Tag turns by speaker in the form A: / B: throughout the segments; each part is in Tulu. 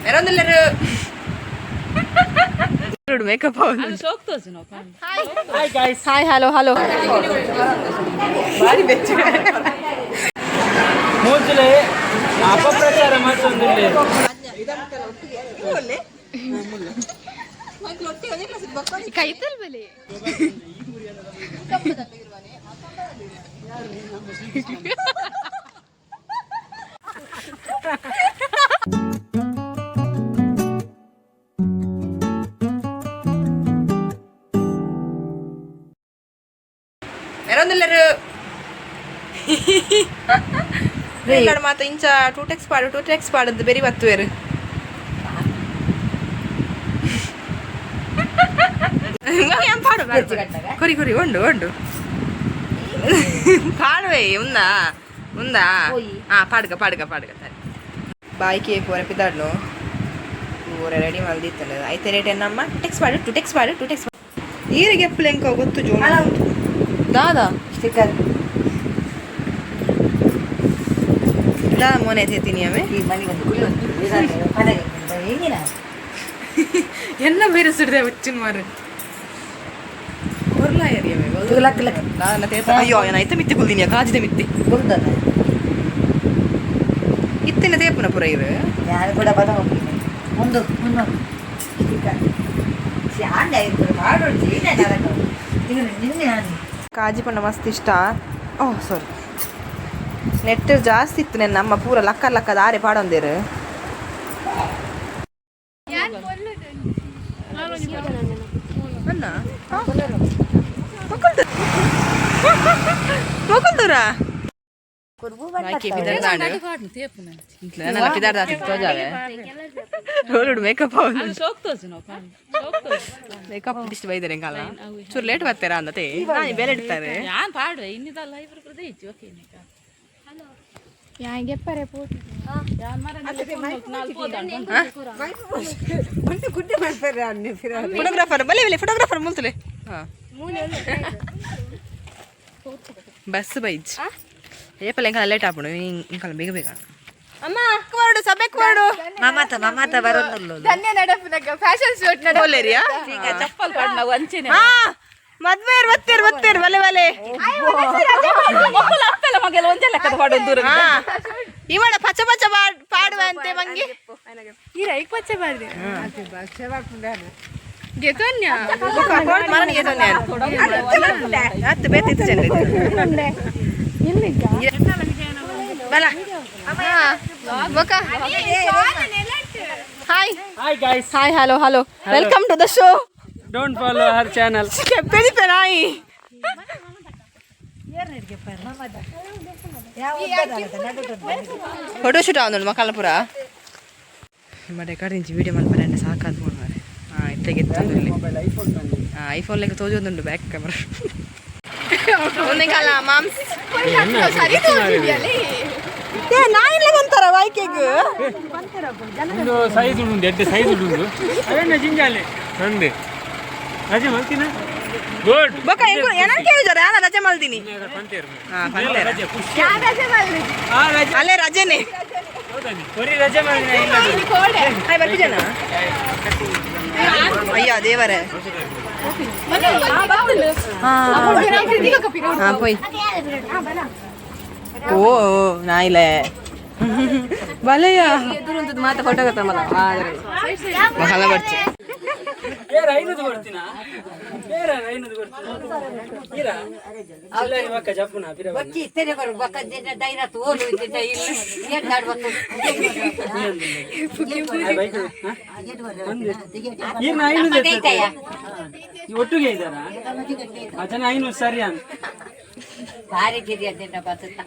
A: ಮೆರೊಂದುಲ್ಲೆರು makeup.
B: Hi guys.
A: Hi, hello hello. ಬಾರಿ ಬೆಚ್ಚ.
B: ಮೂಜಲೆ ಅಪಪ್ರಚಾರ ಮಾಡ್ತೊಂದಿಲ್ಲ.
C: ಕೈತಲ್ ಬಲೆ.
A: ಮೆರೊಂದುಲ್ಲೆರು ಇಲ್ಲಡ ಮಾತ ಇಂಚ ಟೂ ಟೆಕ್ಸ್ ಪಾಡು, ಟೂ ಟೆಕ್ಸ್ ಪಾಡದ್ದು ಬೆರಿ ಬತ್ತುವೆರು. ಏನ್ ಪಾಡು ಪಾಡು. ಕೊರಿ ಕೊರಿ ಉಂಡು ಉಂಡು ಪಾಡುವೆ. ಉಂದಾ ಉಂದಾ. ಹಾ, ಪಾಡ್ಗ ಪಾಡ್ಗ ಪಾಡ್ಗ. ಸರಿ, ಬಾಯ್ಕೆ ಪೂರ ಪಿದಾಡ್ನು ಪೂರ ರೆಡಿ ಮಲ್ದಿತ್ತಲ್ಲ. ಐತೆ ರೇಟ್ ಏನಮ್ಮ? ಟೆಕ್ಸ್ ಪಾಡು, ಟು ಟೆಕ್ಸ್ ಪಾಡು, ಟು ಟೆಕ್ಸ್. ಈರಿಗೆ ಎಪ್ಪಲೆ ಎಂಕ ಗೊತ್ತು ಜೋ ದಾದಾ.
D: ಸ್ಟಿಕ್ಕರ್.
A: ದಾ ಮೋನೆ ತೇತೀನಿ ಆಮೆ.
D: ಈ ಮನೆಗೆ ಒಂದು ಗುಳಿ ಉಂಟು ಹೆಂಗಿನ.
A: ಎಲ್ಲ ಬೇರೆ ಸಿಡ್ದೆ ಹುಚ್ಚಿನ ಮಾರು ಕೊರ್ಲ ಏರಿಯಮೆ.
D: ಲಕ್ ಲಕ್.
A: ನಾನು ತೇತ. ಅಯ್ಯೋ, ಏನಾಯ್ತು? ಮಿತ್ತಿ ಕುಲ್ದಿನಿಯ ಕಾಜಿದೆ ಮಿತ್ತಿ.
D: ಗುರುದನ.
A: ಇತ್ತಿನ ತೇಪುನ ಪುರ ಇರು.
D: ನಾನು ಕೂಡ ಪದ ಹೋಗ್ತೀನಿ. ಒಂದು ಒಂದು ಸ್ಟಿಕ್ಕರ್ ಶಾಂಡ ಇರ್ತದೆ ಮಾಡೋದು ಈಗ ನಿನ್ನೆ ನಾನು.
A: ಕಾಜಿ ಪಂಡ ಮಸ್ತ್ ಇಷ್ಟ. ಓಹ್ ಸಾರಿ, ನೆಟ್ ಜಾಸ್ತಿ ಇತ್ತು ನೆನ್ನ. ನಮ್ಮ ಪೂರ ಲಕ್ಕ ಲಕ್ಕ ದಾರೆ ಪಾಡೊಂದೇರು. ಅಣ್ಣ ಮೊಕಲ್ದೂರ ಮೇಕಪ್ ಮೇಕಪ್ ಇಷ್ಟು ಬೈದರೆ ಎಂಕಲ್ಲ. ಚೂರು ಲೇಟ್ ಬರ್ತಾರಾ ಅಂದತೆ ನಾನು ಬೇರೆ ಇಡ್ತಾರೆ.
E: ಯಾನ್ ಪಾಡುವೆ ಇನ್ನಿದಲ್ಲ ಇಬ್ರು ಕೃತಿ ಇಚ್ಚು ಓಕೆ.
C: ಗೆಪ್ಪರೆ ಪೋತು.
A: ಫೋಟೋಗ್ರಾಫರ್ ಬಲೆ ಬಲೆ, ಫೋಟೋಗ್ರಾಫರ್ ಮುಲ್ತಲೆ. ಹಾಂ, ಬಸ್ ಬೈಜ್ ಏಪಲ್ಲ. ಎಂಕಲ್ಲ ಲೇಟ್ ಆಪುಂಡು ಇಂಕಲ್ಲ. ಬೇಗ ಬೇಗ ಅಮ್ಮ ಬರಡು, ಸಭೆಕ್ ಬರಡು.
D: ಮಮತ ಮಮತ ಬರೋದಿಲ್ಲ.
C: ಧನ್ಯ ನಡಪುನಗ ಫ್ಯಾಷನ್ ಶೂಟ್ ನಡ.
A: ಬೋಲೇರಿಯಾ.
E: ಚಪ್ಪಲ್ ಪಾಡ್ ನಾವು ಅಂಚೆನೆ.
A: ಹಾ, ಮದ್ವೆ ಬತ್ತೇರು ಬತ್ತೇರು ಬಲೆ ಬಲೆ.
E: ಮಕ್ಕಳು ಅಪ್ಪೆಲ್ಲ ಮಗೆಲ್ಲ ಒಂದೇ ಲೆಕ್ಕದ ಪಾಡೋದು ದೂರ.
A: ಹಾ, ಇವಳ ಪಚ ಪಚ ಪಾಡುವ ಅಂತೆ ಮಂಗಿ.
C: ಈ ರೈಕ್ ಪಚ್ಚೆ ಬಾರ್ದೆ ಗೆತೋನ್ಯ.
A: ಮರನಿಗೆ ಸೊನ್ನೆ ಹತ್ತು ಬೇತಿತ್ತು ಚೆಂದ.
C: ಇಲ್ಲಿಗ.
A: ಬಲ ಬೊಕ. Hi.
B: Hi guys.
A: Hi, hello hello, welcome to the show.
B: Don't follow her channel.
A: ಕೆಪ್ಪೆದಿಪ್ಪೆ ನಾಯಿ. ಫೋಟೋ ಶೂಟ್ ಆವೊಂದುಂಡು ಮಕ್ಕಳಪುರ ಮಡೆ ಕಡೆ ವಿಡಿಯೋ ಮಲ್ಪರೆ ಸಾಕಾದ್ ಫೋನ್ ಮಾರೆ. ಹಾಂ, ಇತ್ತೆಗೆ ಎತ್ತೊಂದುಲ್ಲೆ.
B: ಮೊಬೈಲ್ ಐಫೋನ್ ಬಂದಿ.
A: ಹಾಂ, ಐಫೋನ್ ಲೆಕ್ಕ ತೋಜೊಂದುಂಡು ಬ್ಯಾಕ್ ಕ್ಯಾಮರಾ. ಒಂದಿಂಕಲ್ಲ ಮಾಮ್ಸ್.
C: ಸರಿ ತೋರಿಸಿದ್ಯಲ್ಲೇ.
A: ಏ ನಾಯಿಲ್ಲ ಬಂತಾರ ಬಾಯ್ಕೆಗ್.
B: ಒಂದು ಸೈಜ್ ಉಂಡು, ಎಡ್ಡೆ ಸೈಜ್ ಉಂಡು. ಅವೇನ ಜಿಂಜಾಲೆ ನಂದೆ ರಜೆ ಮಲ್ತಿನ ಗುಡ್.
A: ಬೊಕ ಏನಂತ ಕೇಳಿದಾರೆ? ಯಾನ ರಜೆ ಮಲ್ದಿನಿ.
B: ಪಂತೇರು.
A: ಹಾ, ಪಂತೇರು.
B: ರಜೆ ಖುಷಿ. ಆ ರಜೆ.
A: ಅಲ್ಲೇ ರಜೆನೆ.
B: ಹೌದಾನಿ ಬರೀ ರಜೆ ಮಾಡಿದ ಇಲ್ಲ.
A: ಹಾಯ್ ಬರ್ಪಿಜನ. ಅಯ್ಯ ದೇವರೇ. ಹಾ ಪೋಯ್. ಓ ನಾಯಿಲೆ ಬಲೆಯ ಮಾತ ಫೋಟೋ ಮಲ್ಲ ಮಹಲ ಬರ್ಚಿ.
B: ಬೇರೆ ಐನೂರು ಕೊಡ್ತೀನಾ? ಬೇರೆ 500 ಕೊಡ್ತೀನಾ? ಈರಾ ಅಲ್ಲ ಮಕ್ಕ ಜಪ್ಪುನ ಪಿರ.
D: ಬಚ್ಚಿ ಇತ್ತೇನೆ ಬರು ಬಕ್ಕ ದೈನ ತೋಲು ಇದ್ದ ಇಲ್ಲ ಏನ್ ಆಡ್ಬೇಕು?
B: ಬೈಕ್ ಈರ್ನ 500. ಈ ಒಟ್ಟಿಗೆ ಇದ್ದಾರಾ? ಆ ಜನ 500 ಸರಿ ಅಂತ.
D: ಭಾರಿ ಗಿರಿ ಅದೇನ ಬಸುತ್ತ.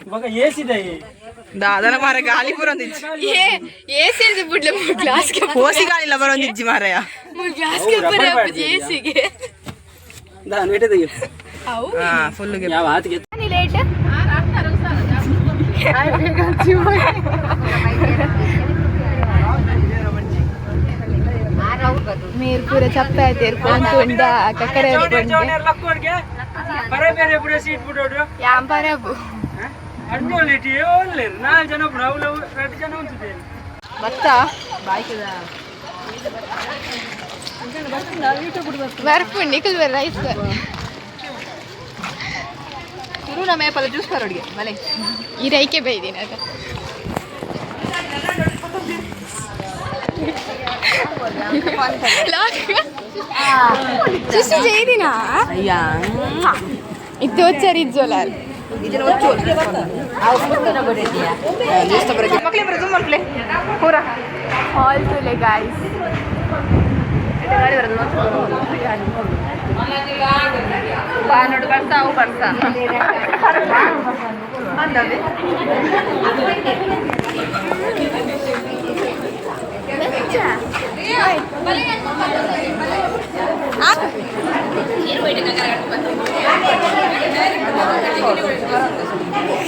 B: ಇವಾಗ ಏಸಿದೆ.
A: ದಾದನ ಮಾರ, ಗಾಳಿ ಬರೋಂದಿಜ್ಜಿ.
C: ಏ ಏಸಿ ಬಿಡ್ಲೆ ಗ್ಲಾಸ್.
A: ಕೋಸಿ ಗಾಳಿಲ್ಲ ಬರೋಂದಿಜ್ಜಿ ಮಾರಾಯ.
C: ಗ್ಲಾಸ್ ಏಸಿಗೆ.
B: ನಾನು ಇಟ್ಟದಿಗೆ.
A: ಹಾ, ಫುಲ್.
B: ಯಾವ ಆತಿಗೆ?
C: ಲೇಟ್. ನೀರು ಪೂರ ಚಪ್ಪೆ ಆಯ್ತು ಕೊಂಡ ಕಕ್ಕರೆ.
B: ಲಕ್ಕೋಡ್ಗೆ ಬರೆ ಬೇರೆ ಪುರ ಸೀಟ್ ಬಿಡೋಡು.
C: ಯಾಂ ಪರಬು.
B: ಅಡ್ಡೋಲ್ ಇಟ್ಟು ಓಲ್ಲೇರು ನಾಲ್ಕು ಜನ ಒಬ್ರು ಅವಳು ಎರಡು ಜನ ಉಂಟು.
A: ಬತ್ತ
C: ಬರ್ಪು ನಿಖಲ್ ಬರ್ ರೈಸ್
A: ತುರು ನಮ್ಮ ಏಪಲ್ಲ ಜ್ಯೂಸ್ ಬರೋಡಿಗೆ ಮಲೆ.
C: ಈ ರೈಕೆ ಬೈದಿನ ಅದ. ಸುಸ್ತು ചെയ്ದಿನ.
A: ಅಯ್ಯ.
C: ಇತ್ತು వచ్చారు ಇಜ್ಜೋಲಾಲ್.
A: ಇದನ್ನ ಒಚ್ಚು ಜ್ಯೂಸ್ ತಗೊಳಕ್ಕೆ ಮಕ್ಕಳೇ ಬರೋ ಜೂಮ್ ಮಕ್ಕಳೇ ಪೂರ.
C: ಹಾಲ್ ತುಲೆ ಗಾಯ್ಸ್.
A: ಗಾಡಿ ಬರೋದು ನೋಡು ಬರ್ತಾ ಅವು ಬರ್ತಾ ಅಂದವೆ.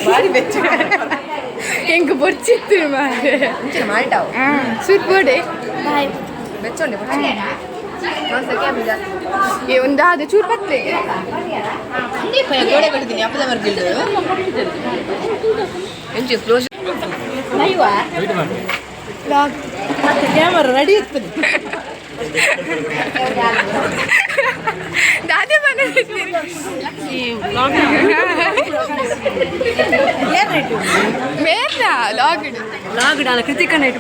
A: ಬಾರಿ ಬೆಚ್ಚ.
C: ಎಂಕ್ ಬೊರ್ಚಿತ್ತು ಮಾರೆ.
A: ಮುಂಚಿನ ಮಾಲ್ಟಾವು.
C: ಸುರ್ಬೋಡೆ.
A: ಬೆಚ್ಚೊಂಡೆ.
C: ಏ ಒಂದು ಅದು ಚೂರು ಪತ್ಲೆಗೆ.
A: ಗೋಡೆ ಕಟ್ಟಿದ್ದೀನಿ ಅಪ್ಪದ ಮರ್ಗಿಲ್ದು ಎಂಚಿ ಕ್ಲೋಸ್.
B: ವೆಯ್ಟ್ ಮಾಡಿ.
D: ಕ್ಯಾಮರಾ ರೆಡಿ ಇರ್ತದೆ.
C: ದಾದೆ ಬಂದಿದ್ದೀನಿ. ಮೇರ್ನ ಲಾಗ್ ಇಡು.
E: Log Krithika net.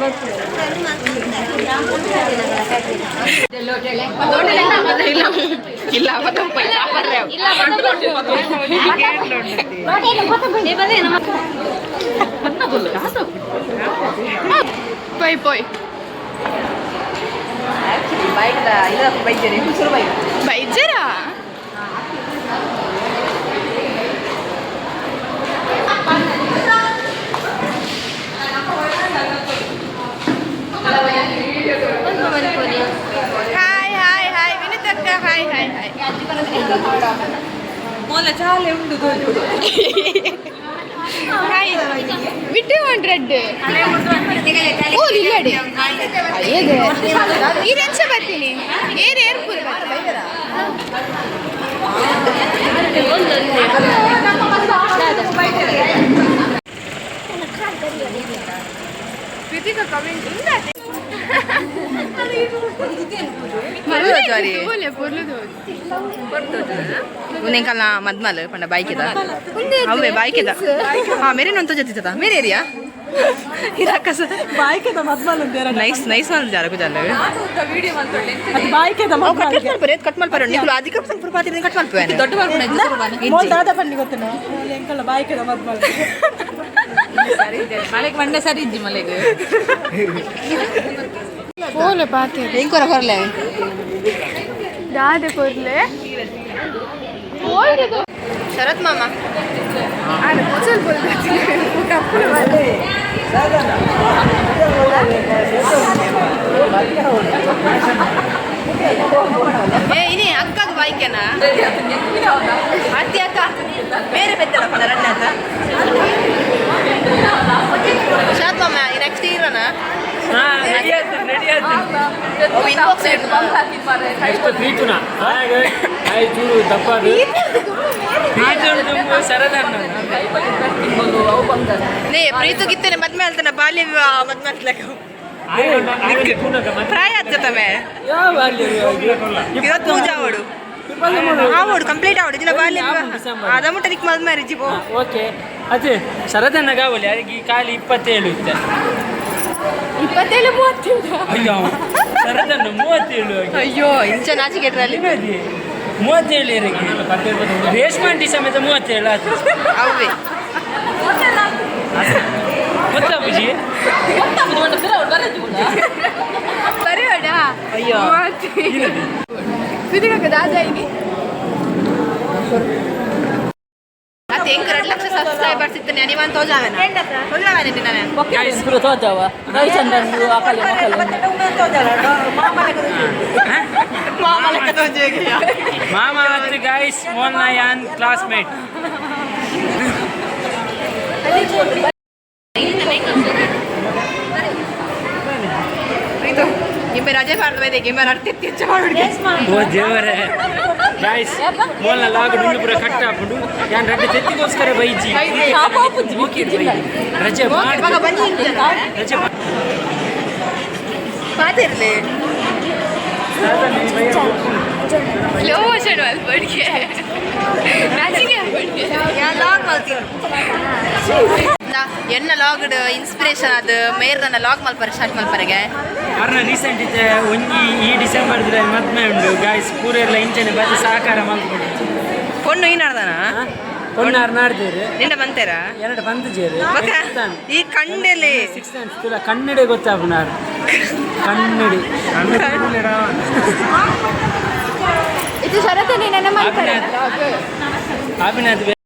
A: ಇಲ್ಲ.
C: ಪೊಯ್ ಪೊಯ್.
A: ಬೈಕ್ ಇಲ್ಲ ಬೈಜೇರಿ ಹುಸುರು ಬೈಕ್.
C: ಬೈಜರಾ. ಹಾಯ್ ಹಾಯ್ ಹಾಯ್ ವಿನುತಕ್ಕ, ಹಾಯ್ ಹಾಯ್ ಹಾಯ್.
E: ಮೊದಲ ಚಾಲೆ ಉಂಡು ತೋಜುಡು.
C: ಹಾಯ್ ಬಿಟ್ಟು ಹಂಡ್ರೆಡ್ ಓ ಇಲ್ಲಡಿ ಅಯ್ಯದೆ ಈ ಎಂಚ ಬರ್ತೀನಿ ಏರ್ ಏರ್ಪುರ್. ಕೃತಿಕಾ ಕಮೆಂಟ್
A: ಜಾರಿ. ಉನ್ನೆಂಕಲ್ನ ಮದ್ಮಲ್ ಪಂಡ ಬೈಕಿದ ಅವೇ ಬೈಕಿದ. ಹಾ ಮೇರೆ ಒಂತ ಜೊತೆ ಮೇರೆ ಏರಿಯಾ ಇರಾಕ ಸರ್.
D: ಬಾಯ್ಕೆದ ಮದ್ಮಲ್ ಅಂತ.
A: ನೈಸ್ ನೈಸ್ ಒಂದು ಜಾರ ಕುಜಾಲ.
D: ಅದು ಬಾಯ್ಕೆದ.
A: ಕಟ್ ಮಲ್ಪರೆ, ಕಟ್ ಮಲ್ಪರೆ ನಿಕುಲು ಅಧಿಕ ಪುರ ಕಟ್ ಮಲ್ಪೆ.
E: ದೊಡ್ಡ ಬರ್ಪುಣ.
D: ಮೋಲ್ ದಾದ ಪಂಡಿ ಗೊತ್ತನ ಎಂಕಲ್ಲ ಬಾಯ್ಕೆದ ಮದ್ಮಲ್.
E: ಮಲೆಗೆ ಮಂಡೆ ಸರಿ ಇಜ್ಜಿ ಮಲೆಗೆ.
C: ಪೋಲೆ ಪಾತೆ.
A: ಹೆಂಗ್ ಕೊರ ಕೊರ್ಲೆ.
C: ದಾದೆ ಕೊರ್ಲೆ.
A: ಶರತ್ ಮಾಮ.
C: ಆನೆ ಪುಚಲ್ ಕಪ್ಪುಲು.
A: ಏ ಇನಿ ಅಕ್ಕಗ್ ಬೈಕೆನಾ ಅತ್ತಿ ಅಕ್ಕ ಬೇರೆ ಬೆತ್ತಲ ಪಂಡ ರಡ್ಡ ಅಂತ. ಶರತ್ ಮಾಮ ನೆಕ್ಸ್ಟ್ ಇರೋಣ.
B: ರೆಡಿ ಆಯ್ತು, ರೆಡಿ ಆಯ್ತು.
A: ಇನ್ಬಾಕ್ಸ್.
B: ನೆಕ್ಸ್ಟ್ ಪ್ರೀತುನ ಹಾಗೆ ಆಯ್ ಚೂರು ದಪ್ಪ ಅದು ಪ್ರೀತು ತುಂಬ ಸರದನ್ನ.
A: ನೇ ಪ್ರೀತು ಗಿತ್ತನೆ ಮದ್ಮೆ ಅಲ್ತನ ಬಾಲ್ಯ ವಿವಾಹ ಮದ್ಮೆ ಅಲ್ತಲಕ ಪ್ರಾಯ ಆಜ್ಜತಮೆ. 23 ಆವಡು ಆವಡು ಕಂಪ್ಲೀಟ್ ಆವಡು ದಿನ ಬಾಲ್ಯ ವಿವಾಹ ಅದ ಮುಟ್ಟ ನಿಕ್ ಮದ್ಮೆ ರಿಜಿ ಪೋ.
B: ಓಕೆ ಅದೇ ಶರದನ್ನ ಗಾವಲಿ ಅದಕ್ಕೆ ಈ ಖಾಲಿ 27 ಇತ್ತೆ.
C: 27 37.
B: ಅಯ್ಯೋ ಶರದನ್ನ 37 ಆಗಿ.
A: ಅಯ್ಯೋ ಇಂಚ ನಾಚಿಕೆಟ್ರಲ್ಲಿ.
B: 37 ಇರಗೆ ರೇಷ್ಮಂಟಿ ಸಮೇತ 37 ಆಯ್ತು.
A: ಅವೇ.
B: ಗೊತ್ತಾ ಬುಜಿ?
C: ಬರೆಯೋಣ.
A: ಅಯ್ಯೋ.
C: ಕೃತಿಕಕ್ಕ ದಾದ ಇನಿ.
A: ಮತ್ತೆ ಎಂಕ್ 2 ಲಕ್ಷ ಸಬ್ಸ್ಕ್ರೈಬರ್ಸ್ ಇತ್ತು ಅನಿವಾನ್ ತೋಜಾವೆನ ತೋಜಾವೆನ ನಿನ್ನ.
E: ತೋಜವ ರವಿಚಂದ್ರನ್ ಅಕಲೆ ಮಕ್ಕಳು.
A: ಮಾಮ ಲೆಕ್ಕ ತೋಜೇಗೆ.
B: ಮಾಮ ಮತ್ತು ಗಾಯ್ಸ್ ಮೋಲ್ನ ಯಾನ್ ಕ್ಲಾಸ್ಮೇಟ್.
A: ಪ್ರೀತು ನಿಮ್ಮ ರಜೆ ಬಾರ್ದು ಬೈದೆ ನಿಮ್ಮ ಅರ್ಥ ಹೆಚ್ಚು ಮಾಡಿ.
B: ಓ ದೇವರೇ ಗಾಯ್ಸ್ ಮೋಲ್ನ ಲಾಗ್ ಡುಂಡು ಪೂರ ಕಟ್ ಹಾಕೊಂಡು ಯಾನ್ ರಡ್ಡೆ ತೆತ್ತಿಗೋಸ್ಕರ ಬೈಜಿ ರಜೆ
A: ಮಗ
B: ಮಾಡಿ
A: ಬನ್ನಿ.
B: ರಜೆ.
A: ಪಾತಿರ್ಲಿ.
C: ಸ್ಲೋ ಮೋಷನ್ ಮಲ್ಪಡಿಗೆ, ಮ್ಯಾಚಿಂಗ್ ಮಲ್ಪಡಿಗೆ.
A: ಲಾಗ್ ಮಲ್ತೀನಿ. ಎನ್ನ ಲಾಗ್ಡ್ ಇನ್ಸ್ಪಿರೇಷನ್ ಅದು ಮೇರ್ ನನ್ನ ಲಾಗ್ ಮಲ್ಪರೆ ಸ್ಟಾರ್ಟ್ ಮಲ್ಪರೆಗೆ.
B: ಅರ್ನ ರೀಸೆಂಟ್ ಇತ್ತೆ ಒಂಜಿ ಈ ಡಿಸೆಂಬರ್ ಮದ್ಮೆ ಉಂಡು ಗಾಯ್ಸ್. ಪೂರೆಲ್ಲ ಇಂಚನೆ ಬತ್ತಿ ಸಹಕಾರ ಮಲ್ಪೊಡು.
A: ಪೊಣ್ಣು ಈ ನಾಡ್ದಾನ?
B: ಪೊಣ್ಣು ಆರ್ ನಾಡ್ದೇರು.
A: ನಿಂಡ ಬಂತೇರಾ?
B: ಎರಡು ಬಂದು.
A: ಬೊಕ ಈ ಕಂಡೆಲೆ.
B: ಸಿಕ್ಸ್ ತುಲ ಕನ್ನಡ ಗೊತ್ತಾಪುನಾರ್ ಕನ್ನಡಿ.
C: ಇದು ಶರತನೇ ನನ್ನ ಮಲ್ಪರೆ.
B: ಅಭಿನಾಥ್.